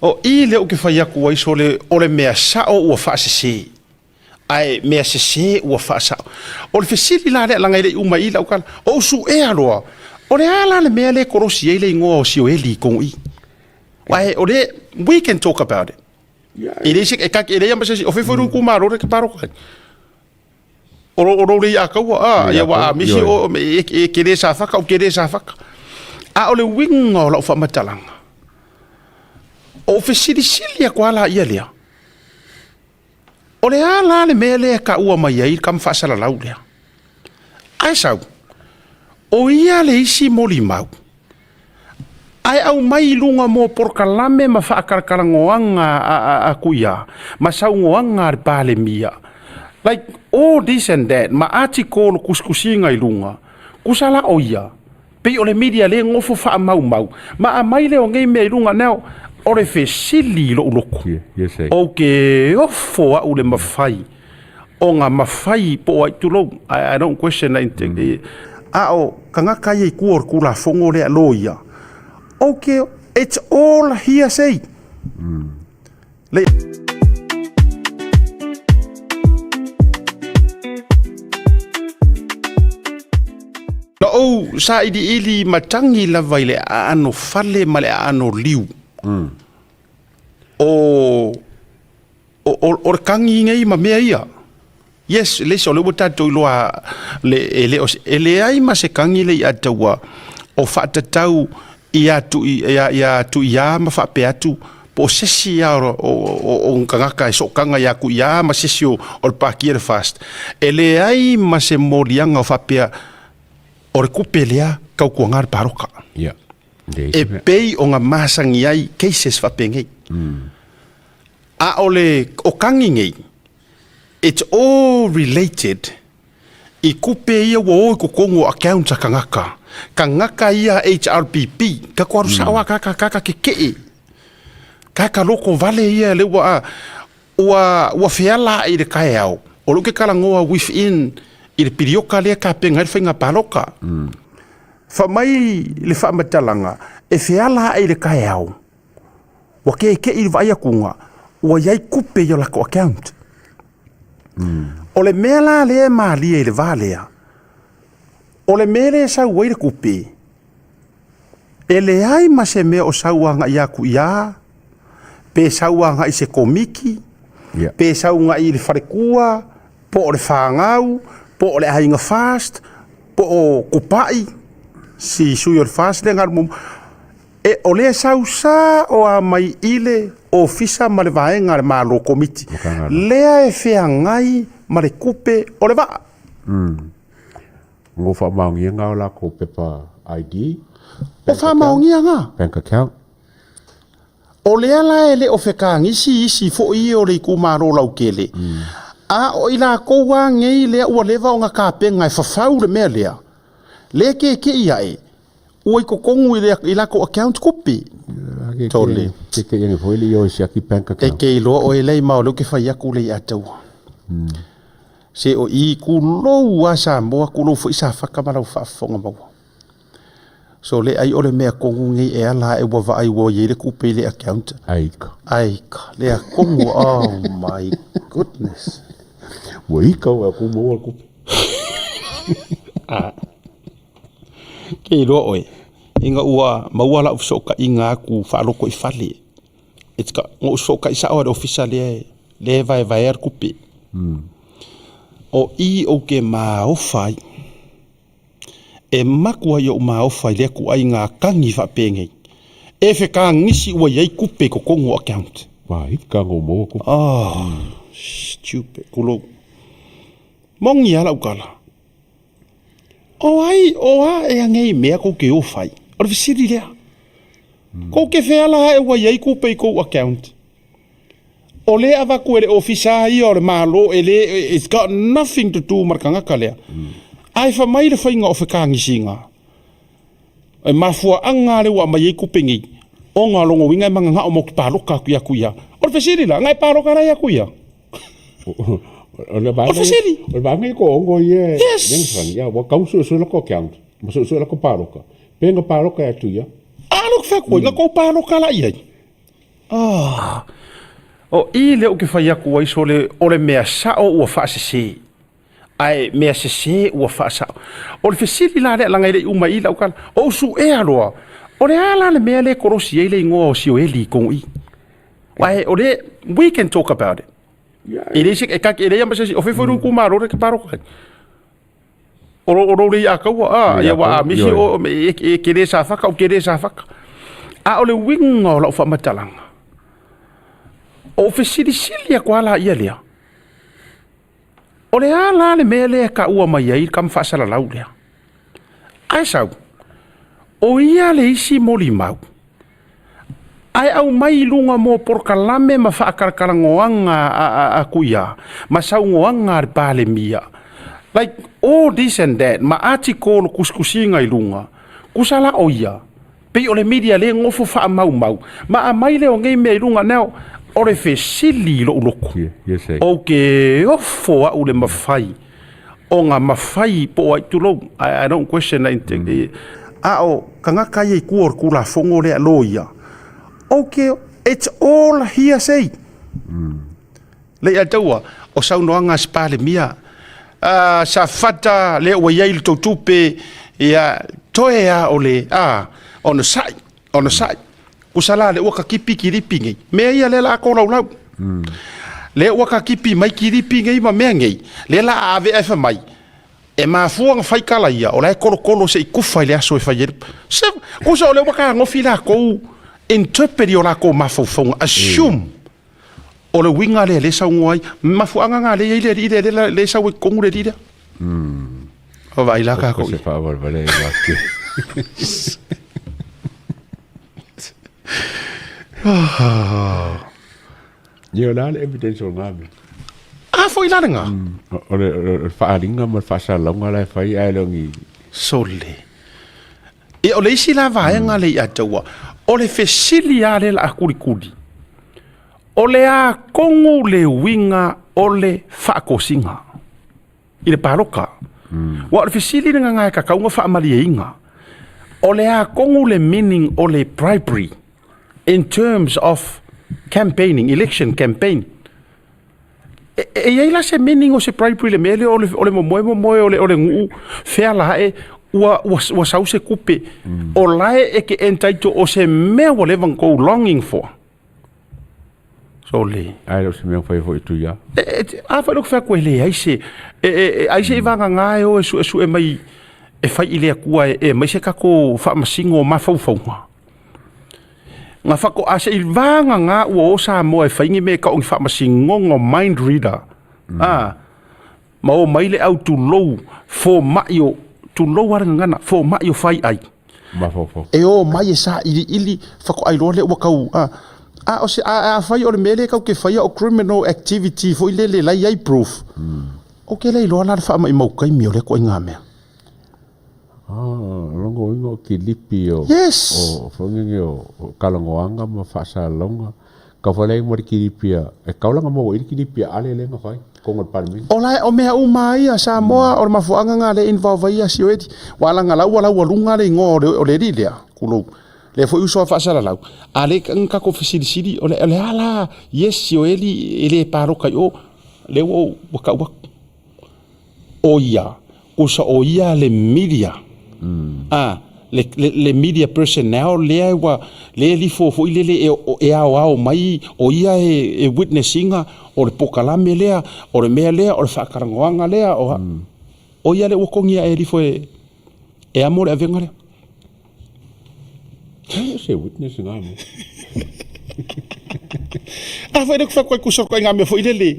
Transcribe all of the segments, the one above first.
O i lea ou te fai atu ai sole o le mea sao ua faasese ae mea sese ua faasao. O le fesili la lea leaga e le i uma i i lau tala. O ou suea loa, o le a la le mea lea e kolosi ai le igoa o Sioeli i totonu i i? Aua o lea, we can talk about it. E leai se, e ta te, e leai lava ma se isi, o fea foi lou itumalo lea e te palota ai? O lou, o lou le Ataua, a, ia ua a misi o, e, e te le Safata, ou te le Safata. A o le uiga o lau faamatalaga, o ou fesilisili atu lava laia lea, o le a la le mea lea e taua mai ai le tama faasalalau lea? Ae sau, o ia le isi molimau Ae aumai i luga mo polokalame ma faatalatalanoaga a Tuia ma saunoaga a le Palemia, like all this and that ma article o tusitusiga i luga, tusa la o ia, pei o le media lea e nofo faamaumau ma aumai lea o nei mea i luga. Now, o le fesili i lou loto, ou te ofo au i le mafai ona mafai po o ai, tulou, I don't question that, a o tagata ia i tua o le Tulafono lea loia, okay, it's all hearsay. Le Na ou sailiili matagi lava i le aano fale ma le aano liu o O, o, o le kagi nei ma mea ia. Yes, le isi o lea ua tatou iloa le, e, le, e leai ma se kagi le ia taua o faatatau ia tu ia, ia tu ia ma faapea atu po o se isi a o, o, o, o tagata e sootaga ia tu ia ma se isi o, o le pākia le FAST. E leai ma se moliaga o faapea o le kupe lea tautuaga le paloka. Yeah. E pei o nga masani ai cases faapenei. A o le o kagi nei, it's all related i kupe ia ua o i totonu o accounts a tagata. Tagata ia HRPP, ka ko alu sao a kaka kaka keke'e. Kaka loko vale ia le ua ua ua feala ae i le taeao, o lou ke talanoa within i le pilioka lea tapena ai le faiga paloka. Fai mai le faamatalaga, e feala ae i le taeao, Ua kekeʻi le vaai atuga, ua i ai tupe i o latou account. O le mea la lea e malie i le va lea, o le mea lea e sau ai le tupe, e leai ma se mea o sau agai atu i a, pe sau agai i se komiti, pe sau agai i le faletua, po o le fanau, po o le aiga FAST, po o Kupai, si sui o le FAST lea na alu muamua. E, o lea sau sa o a mai i le ofisa ma le vaega a le Malo Komiti, lea e feagai ma le kupe o le vaa. Ngo faamaonia nga o lakou pepa ID. O faamaonia nga. Bank account. O lea la e le o fekagisi isi foi o le itumalo lautele, a o i lakou a nei lea ua leva ona tapena e fafau le mea lea, lea e keke'i ae, Ua i totonu i le i latou account kupi. Tole. Ke ke ia foi le i o siaki bank account. E ke iloa oe lei ma o lea ou te fai atu lei ataua. Se o i kulou a Samoa kulou foi Safata ma lau faafofoga maua. So le ai o le mea tonu nei e ala ae ua vaai ua i ai le kupe i le account. Aika. Aika. Lea tonu oh my goodness. Ua ika ua ku maua le kupe. Ah. Ke iloa ʻoe, ina ua maua lau fesootaiga atu faaloko i fale, it's got, na ou fesootai sao lava i le ofisa lea lea e vaevaea le tupe. O i ou te maofa ai, e matua i ou maofa i lea ituaiga tagi faapenei, e fekagisi ua i ai tupe i totonu o account. Vaika na ou maua tupe. Oh, stupid, tulou. Moni lava lau tala. O ai, o a ea nei mea kou te o fai? O le fesili lea. Kou te feala ae ua i ai kupe i kou account. O lea avatu e le ofisa a ia o le Malo e le, it's got nothing to do ma le tagata lea. Ae fai mai le faiga o fekagisiga, e mafuaaga lea ua aumai ai kupe nei, ona o lona uiga e mananao matou te paloka atu ia Tuia. O le fesili la, na e paloka la ia Tuia? O le O le fesili. O le vaega ia ko ongo ia. Yes. Ia ua kau suesue lako account. Ma suesue lako paloka. Pe nga paloka e atu ia. A lo fai koe, nga kou paloka la i ai. Ah. O i lea ou te fai atu ai sole o le mea sao ua faasese. Ae mea sese ua faasao. O le fesili la lea leaga e le i uma i i lau tala. O ou suea loa, o le a la le mea lea e kolosi ai le igoa o Sioeli i totonu i i? Ae o le, we can talk about it. E leai se, e ta te, e leai lava ma se isi, o fea foi lou itumalo lea e te palota ai? O lou, o lou le Ataua, a, ia ua a misi o, e, e te le Safata, ou te le Safata. A o le uiga o lau faamatalaga, o ou fesilisili atu lava laia lea, o le a la le mea lea e taua mai ai le tama faasalalau lea? Ae sau, o ia le isi molimau Ae aumai i luga mo polokalame ma faatalatalanoaga a Tuia ma saunoaga a le Palemia, like all this and that ma article o tusitusiga i luga, tusa la o ia, pei o le media lea e nofo faamaumau ma aumai lea o nei mea i luga. Now, o le fesili i lou loto, ou te ofo au i le mafai ona mafai po o ai, tulou, I don't question that, a o tagata ia i tua o le Tulafono lea loia, okay, it's all hearsay. Lei a taua, o saunoaga a se Palemia, uh, Safata lea ua i ai le tou tupe, ia, toe a o le, a, ona sai, ona sai. Kusa la le ua ka kipi kilipi nei. Mea ia lea la a kolaulau. Lea ua ka kipi mai kilipi nei ma mea nei. Lea la a ave ae fai mai, e mafua ona fai tala ia, o la e kolokolo se i kufa i le aso e fai ai. Se, kusa o lea ua tagofi lakou interpret i o lakou mafaufauga, assume. O le uiga lea lea e saunoa ai. Mafuaaga na lea e i ai le alii lea, lea, lea e sau ai i totonu le alii lea. O vaai la takou. Se faavalevale ai ma ke. Ia o le a le evidence o lena mea? A foi la lena. O le, o le faaaliga ma le faasalalauga la e fai ae le o ni... Sole. Ia o le isi la vaega lea ia te ua, o le fesili lava lea o le a kulikuli, o le a tonu le uiga o le faatosina i le palota? Aua o le fesili lena e tatau ona faamalieina, o le a tonu le meaning o le bribery in terms of campaigning, election campaign? E i ai la se meaning o se bribery i le mea lea o le, o le momoe momoe o le, o le nuu feala ae ua, ua, ua sau se kupe. O lae e ke entitled o se mea ua leva ona tou longing for. Sole. Ae le o se mea fai foi tu ia. E, e, a fai loko fai e leai se, e, e, e, ai se i vagagā e o e suesue mai e fai i le Atua e, e mai se tatou faamasino o mafaufauga. Nga faatoa se i vagagā ua o Samoa e fai ni mea e tau o ni faamasinoga o mind reader. A, ma o mai le au tulou fomai o, tulou lava le gagana, fomai o faiai. Mafaufau. E o mai e sailiili, faatoa iloa lea ua tau, a, a o se, a, afai o le mea lea tatou te faia o criminal activity foi lele la e i ai proof, ou te le iloa la le faamaumau taimi o lea ituaiga mea. Ah, lona uiga o kilipi o, Yes. o foi o, o talanoaga ma faasalalauga. Kau fai lai ma le kilipi a, e kau langa maua i le kilipi a ale le na fai, konga le Palemene. O la o mea uma ia Samoa o le mafuaaga nga le involve ai ia Sioeli. Ua langa la ua laualuga le igoa o le o le alii lea, kulou. Lea foi uso a faasalalau. A le ka kako fesilisili o le o le a la yes Sioeli e le paloka i o lea ua ua kau aku. O ia, kusa o ia le media. A, le, le, le media personnel lea ua, lea e lifo foi lele e, e aoao mai, o ia e, e witness ina, o le pokalame lea, o le mea lea, o le faatalanoaga lea, o, o ia lea ua togia e lifo e, e amo le avega lea. Ai o se witness ngā mea. A foi le ku whakoe kusa koe ngā mea foi lele.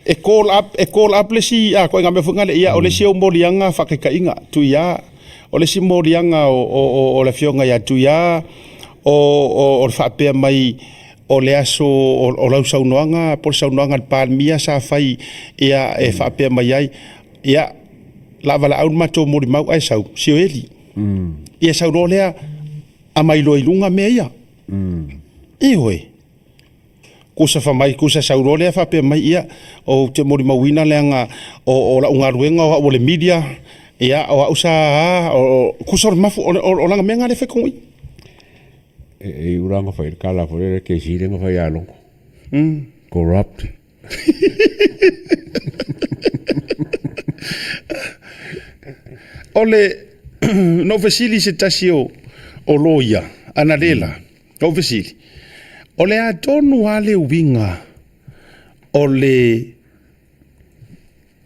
E call up, e call up le isi, a koe ngā mea foi ngā le ia, o le isi au moliaga whakekaiga, Tuia, o le isi moliaga o, o, o, o le afioga ia Tuia, o, o, o le faapea mai, o le aso o, o lau saunoaga, po o le saunoaga a le Palemia sa fai, ia, e faapea mai ai, ia, la valaau le matou molimau ae sau, Sioeli. Ia sau loa lea, aumai loa i luga mea ia. Ioe. Kusa fa mai, kusa sau loa lea faapea mai, ia, ou te molimauina leaga o, o lau galuega o au o le media, ia, o au sa, o, kusa o le mafu, o, o, o lana mea lena lea e fai kogoia. E iu la ona fai le tala foi lea le kesi lea na fai ia Logo. Corrupt. O le na ou fesili i se tasi o o loia analela, na ou fesili, o le a tonu lava le uiga o le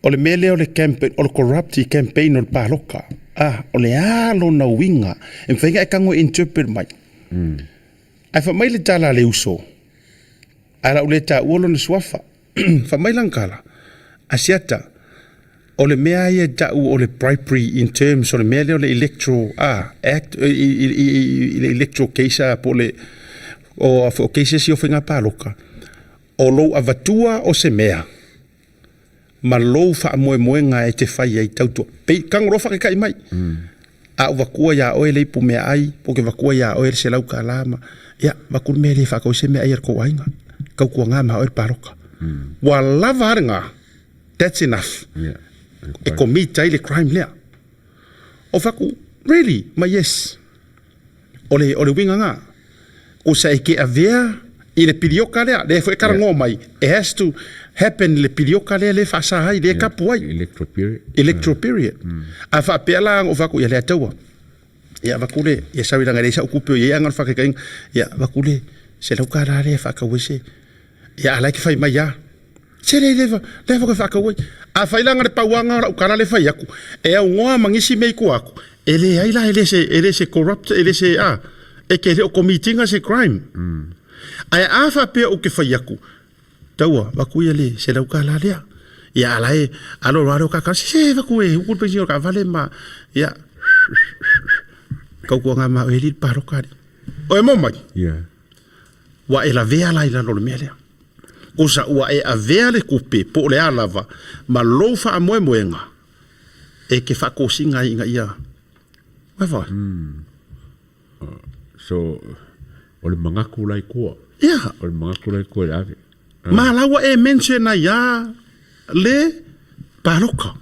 o le mea lea o le campaign, o le corrupt i campaign o le paloka? Ah, o le a lona uiga? E mafai ona e tago e interpret mai. Ae fai mai le tala a le uso, ae o le a ou le taua lona suafa. Fai mai lana tala, Asiata, o le mea ia e tau o le bribery in terms o le mea lea o le electoral ah, act, i le electoral case ah, po o le o, o cases ia o faiga paloka, o lou avatua o se mea ma lou faamoemoega e te fai ai tautua. Pei, tago loa faakaikai mai. A ou vatua iā oe le ipu meaai, po ke vatua iā oe le $100 ma, ia, vaku le mea e le faatau ai se meaai a le tou aiga. Tautuaga ma oe le paloka. Ua lava a lena, that's enough. E commit ai le crime lea. Ou fai atu, really? Ma yes. O le, o le uiga lena. Kusa e ke avea i le pilioka lea, lea foi e talanoa mai, it has to happen i le pilioka lea lea e faasa ai, lea e kapu ai. Electoral period. Electoral period. A faapea la, ou fai atu, ia le ataua. Ia avatu le, ia sorry leaga e leai sau tupe o i ai, ae na o le faataitaiga, ia avatu le $100 lea e faatau ai se, ia a o la e te fai mai lava. Se le le lea foi faatau ai. Afai la na le pauaga o lau tala le fai atu, e aunoa ma nisi mea i tua atu, e leai la, e le se, e le se corrupt, e le se, a, e te le o commit ina se crime. Ae a faapea ou te fai atu, taua, vaku ia le $100 lea. Ia a la e alo loa lea o kaka, se se vaku e uku le penisini o le taavale ma, ia, tautuaga ma oe e alii le paloka alii. Oe mo mai? Yeah. Ua e lavea la i lalo o le mea lea. Osa ua e avea le kupe po o le a lava ma lou faamoemoega e ke faatosina ai ina ia Whatever. So, o le manatu la i tua. Yeah. O le manatu la i tua i le ave. Ma la ua e mention ai a le paloka.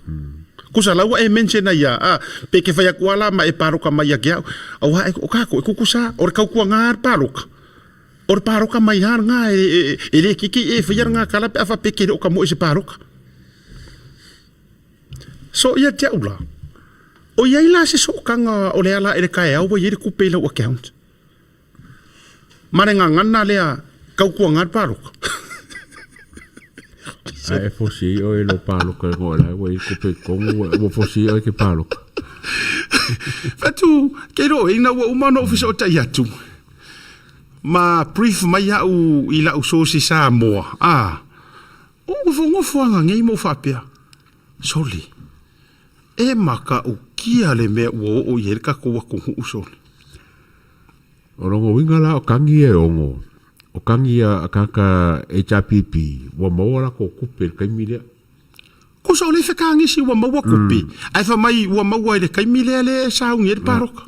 Kusa la ua e mention ai a, a pe ke whai aku ala ma e paloka mai a ke au. Aua e, o kako, e kukusa, o le kaukua ngā le paloka. O le paloka mai a ngā e, e, e le kiki e whai ngā kala pe awha pe ke o ka mo e se paloka. So ia te au la, o iai la se sookanga o le ala e le kaeao ua iai le kupe i lau account. Ma le gagana lea tautuaga le paloka. Ae e fosi ai oe i lou paloka i luga o la ua i ai kupe i totonu ua fosi ai oe ke paloka. Fatu, ke iloa ina ua uma ona ou fesootai atu ma brief mai au i lau source i Samoa, a, o nofonofo aga nei ma ou faapea, sole, e matautia le mea ua oo i ai le tatou atunuu, sole. O lona uiga la o tagi ia e ono, o tagi ia a tagata HRPP ua maua latou tupe i le taimi lea. Kosa o lea e fekagisi ua maua tupe, ae fai mai ua maua i le taimi lea lea e sauni ai le paloka.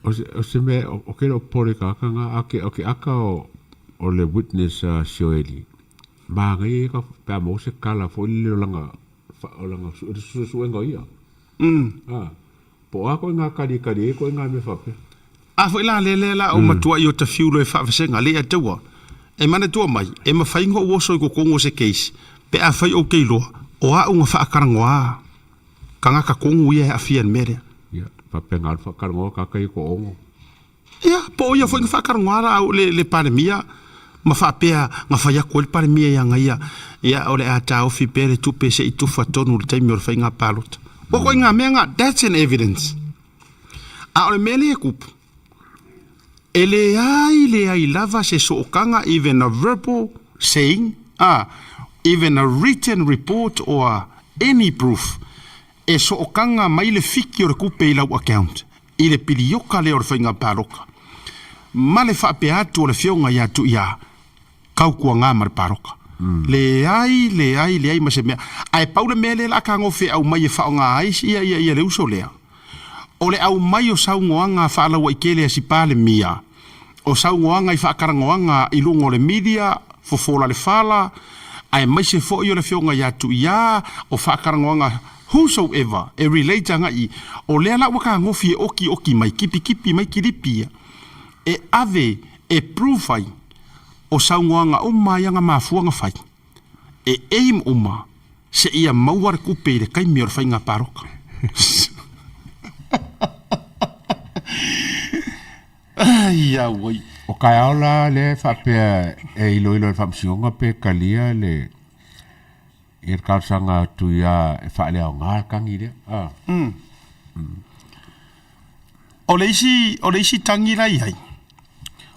O se, o se mea, o ke leo popole i tagata na, a ke, o ke aka o, o le witness a Sioeli, manaia ia ka, pe a maua se kala foi lele o lana, o lana suesuega o ia. A, po o a koe ngā kari e kari ai koe ngā mea faapea. A foi la lea lea la o matua i o ta fiulo e faavasega le ia taua. E manatua mai, e mafai ona ou oso i totonu o se case pe afai ou te iloa o a'u na faakalagoa tagata tonu ia e aafia i le mea lea. Ia, faapea na alu faakalagoa tagata ia toaono. Ia, po o ia foi na faakalagoa la au le, le Palemia ma faapea na fai atu ai le Palemia ia ia, ia o le a taofi pea le tupe se i tufa tonu i le taimi o le faiga palota. Ua koe ngā mea ngā, that's an evidence. A o le mea lea e kupu, e leai leai lava se sootaga even a verbal saying, a, even a written report or a any proof e sootaga mai le fiki o le tupe i lau account i le pilioka lea o le faiga paloka ma le faapea atu o le afioga ia Tuiā, Kaukuaga ma le paloka. Leai, leai, leai ma se mea. Ae pau le mea lea o le a tagofe aumai e faaaoga ai ia, ia, ia le uso lea, o le aumai o saunoaga faalauaitele a si Palemia, o saunoaga i faatalanoaga i luga o le media, fofola le fala, aemaise foi o le afioga ia Tuiā, o faatalanoaga. Whosoever e relate agai i, o lea la ua kagofi e okioki mai, kipikipi mai kilipi ia, e ave e prove ai o saunoaga uma ia na mafua na fai, e aim uma seia maua le kupe i le taimi o le faiga paloka. Ai auai. O taeao la lea e faapea e iloilo e le Faamasinoga pe talia le ia le talosaga atu ia e faaleaoga le tagi lea. Ah. Mm. O le isi, o le isi tagi la i ai,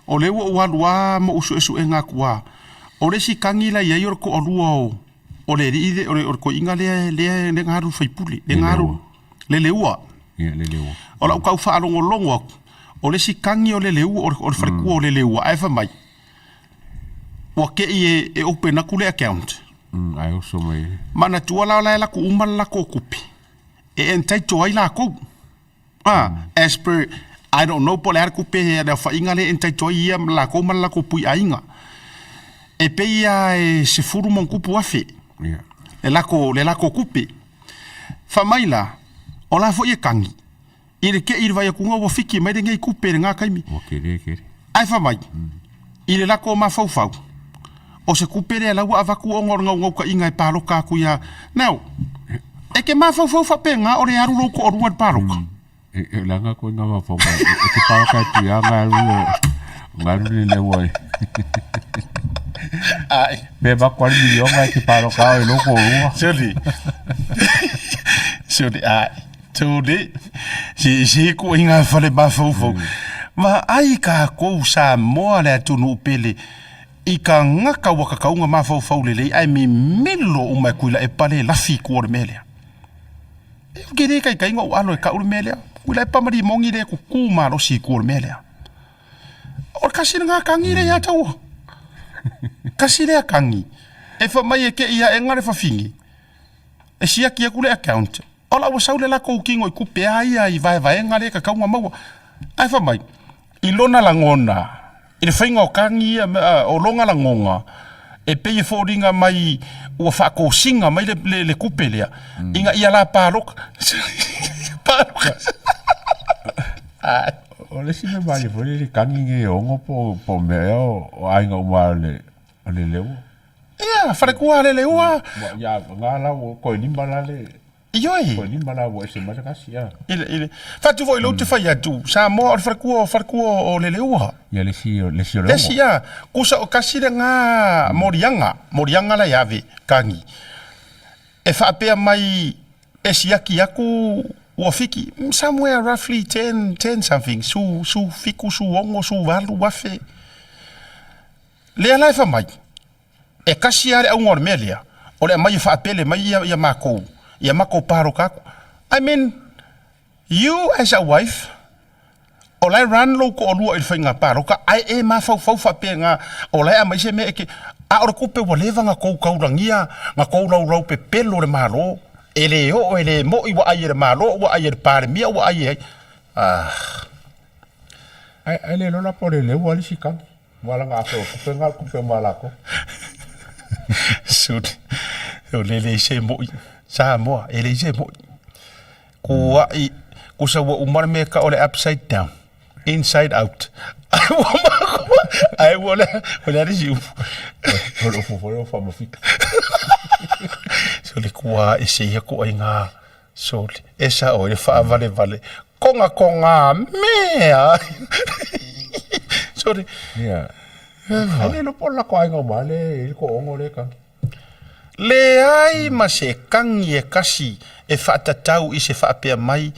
o lea ua ou alu lava ma ou suesuega atu lava, o le isi tagi la i ai o le toalua o, o le alii lea, o le, o le toeaina lea, lea, lea na alu i le faipule, lea na alu, Leleua. Ia, Leleua. O lau tau faalogologo atu, o le isi tagi o Leleua, o le, o le falekua o Leleua, ae fai mai, ua te i e, e open atu le account. Mm, ae oso mai. Manatua la o la e latou uma le latou tupe e entitle ai latou. Ah, as per, I don't know po o le a le tupe le aofaiga lea e entitle ai ia ma latou ma le latou puiaiga. E pei lava e sefulu ma ona tupu afe Yeah. le latou, le latou tupe. Fai mai la, o la foi e tagi i le te i le vaai atu ua fiki mai lenei tupe i lena taimi. Ua tele tele. Ae fai mai, i le latou mafaufau, o se tupe lea la ua avatu ona o le naunautaiga e paloka atu ia. Now, e te mafaufau faapena o le alu lou toalua i le paloka. E, e leaga koe ngā mafaufau. E, e te paloka atu ia ngā alu le, ngā alu le lewa e. Ai. Pe vaku ale miliona e te paloka au e lou toalua. Suli. Suli, ai. Tuli. Si, si ku i ngā whare mafaufau. Vaai kākou Samoa le atunuu pele i ka gaka ua kakauga mafaufau lelei ae mimilo uma e kui laʻe pale lafi i tua o le mea lea. E ou te le taitaiga ou alo e kau le mea lea. Kui laʻe pa ma limogi lea e kukū malosi i tua o le mea lea. O le kasi lena tagi lea ia te au. Kasi lea tagi e fai mai e kei aʻega le fafine e siaki atu le account. O la ua sau le latou kino i kupe a ia i vaevaega lea e tatau ona maua. Ae fai mai, i lona lagona, i le faiga o tagi ia, o lona lagona, e pei e foliga mai ua faatosina mai le, le, le kupe lea, ina ia la paloka. Paloka. O le isi mea malie foi le tagi nei e ono po o mea ea o aiga uma o le o le leua. Ia, falekua le leua. Ia, ngā la ua koe lima la le. Ioe. Koe lima la ua ese mai le kasi, ia. I le, i le, fatu foi lou te fai atu, Samoa o le falekua, o falekua o le leua. Ia, le isi, le isi o le Le isi, ia, kusa o kasi le ngā moliaga, moliaga la e ave, tagi. E faapea mai e siaki aku ua fiki, somewhere roughly ten, ten something, su, su fiku, su ono, su valu afe. Lea la e fai mai, e kasi lava le auga o le mea lea, o le aumai e faapele mai ia, ia makou, ia makou paloka atu. I mean, you as a wife, o la e run lou toalua i le faiga paloka, ae e mafaufau faapena, o la e aumai se mea e te, a o le tupe ua leva ona tou taulagia, na tou laulau pepelo le Malo, e le oo, e le moi ua ai e le Malo, ua ai e le Palemia, ua ai e ai. Ah. Ae, ae le iloa la po o le leua le isi tagi. Ua laga ake o kupe nga kupe ma lako. Suli. O le le se moi. Samoa, e le se moi. Kuaʻi, kusa ua uma le mea ka o le upside down, inside out. Ai ua makua, ai ua le, o le ali si upu. O le upu foi o whamafika. Suli, kuaʻi se ia kuaʻi ngā. Suli, e sa o e whaavalevale. Konga konga mea. Suli. Yeah. Ai le lopo la ko aiga ma le i ko ongo le ka. Leai ma se kagi e kasi e faatatau i se faapea mai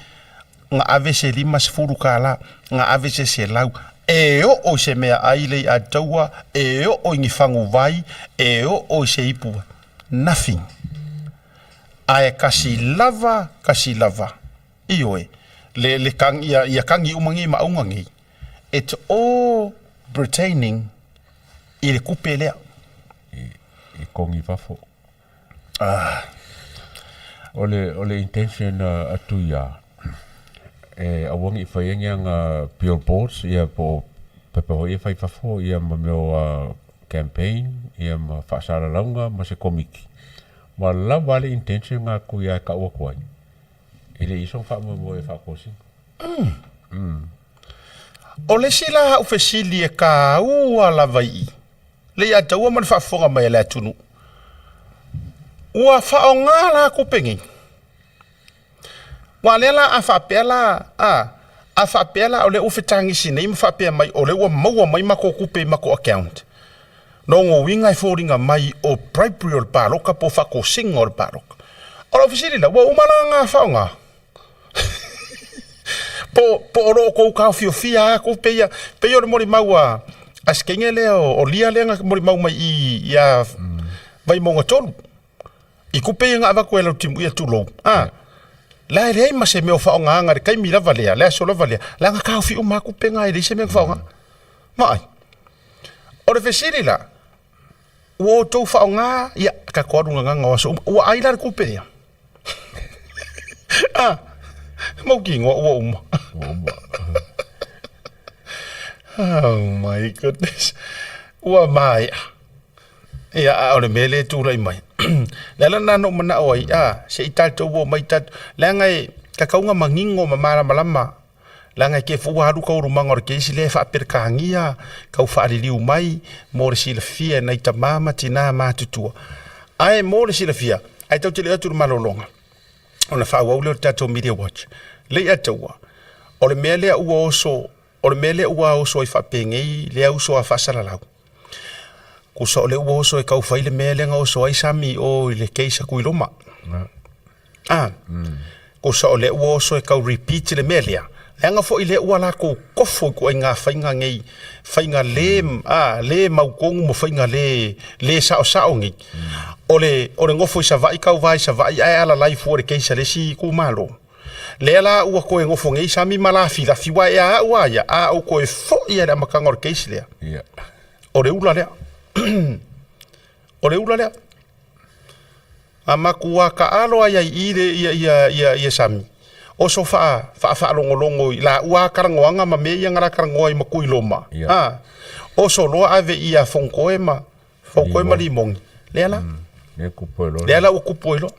na ave se 50 kālā, na ave se 100, e oo i se meaai lei ataua, e oo i ni faguvai, e oo i se ipu vai. Nothing. Ae kasi lava, kasi lava. Ioe, le, le kagi, ia, ia kagi uma nei ma auga nei, it's all pertaining i le kupe lea. I, i kongi fafo. Ah. O le, o le intention atu ia, e aua ne i faia ni aga billboards ia po o pepa foi ia fai fafo ia ma mea o campaign ia ma faasalalauga ma se komiti. Ua lava le intention ga ku ia e kau atu ai. E le i sona faamoemoe e faatosina. O le isi la au fesili e taua lava i i, le ia taua ma le faafofoga mai a le atunuu, ua faaaoga la tupe nei? Aua o lea la a faapea la, a, a faapea la o lea ua fetagisi nei ma faapea mai o lea ua maua mai matou tupe i matou account, lona uiga e foliga mai o bribery o le palota po o faatosina o le palota. O lau fesili la, ua uma la ona faaaoga? Po, po o lo o outou taofiofia lava tupe ia, pei o le molimau a, a si teine lea o Lia lea na molimau mai i i ia Vaimauga 3. I tupe ia na avatu e Lautimuia tulou, a, la e leai ma se mea o faaaogaina i le taimi lava lea, le aso lava lea, leaga taofi uma lava tupe na e leai se mea na faaaoga. Vaai. O le fesili la, ua outou faaaoga, ia, tatou alu gagaga o aso uma, ua ai la le tupe lea? A, mautinoa ua uma. Ua uma. Oh my goodness. Ua maea. Ia, a o le mea lea e tulai mai, le ala lena na ou manao ai, a, se i tatou o mai tatou, leaga e tatau ona manino ma malamalama, leaga e te foi ua alu taualumaga o le case lea e faa-Peretania, tau faaliliu mai mo le silafia e nai tama ma tina matutua. Ae mo le silafia, ae tatou te le o atu i le malologa, ona faaauau lea o le tatou Media Watch. Leiataua, o le mea lea ua oso, o le mea lea ua oso ai faapenei lea uso a faasalalau, Tusa o lea ua oso e tau fai le mea lea na oso ai Sami i o i le case a Tuiloma. A, tusa o lea ua oso e tau repeat le mea lea, leaga foi lea ua latou kofo i ituaiga faiga nei, faiga le, a, le mautonu ma faiga le, le saosao nei. O le, o le nofo i Savaii tauva i Savaii ae alalai fua i le case a le isi itumalo. Lea la ua toe nofo nei Sami ma lafilafi aua e a au a ia, a ou toe foi lava i le amataga o le case lea, o le ula lea. O le ula lea. A matua taalo lava i i le ia ia ia ia Sami, oso faa faafaalogologo i laua talanoaga ma mea ia na la talanoa ai ma Tuiloma. A, oso loa ave i ia Fonotoe ma Fonotoe ma Limogi. Lea la. Lea la ua tupu ai loa.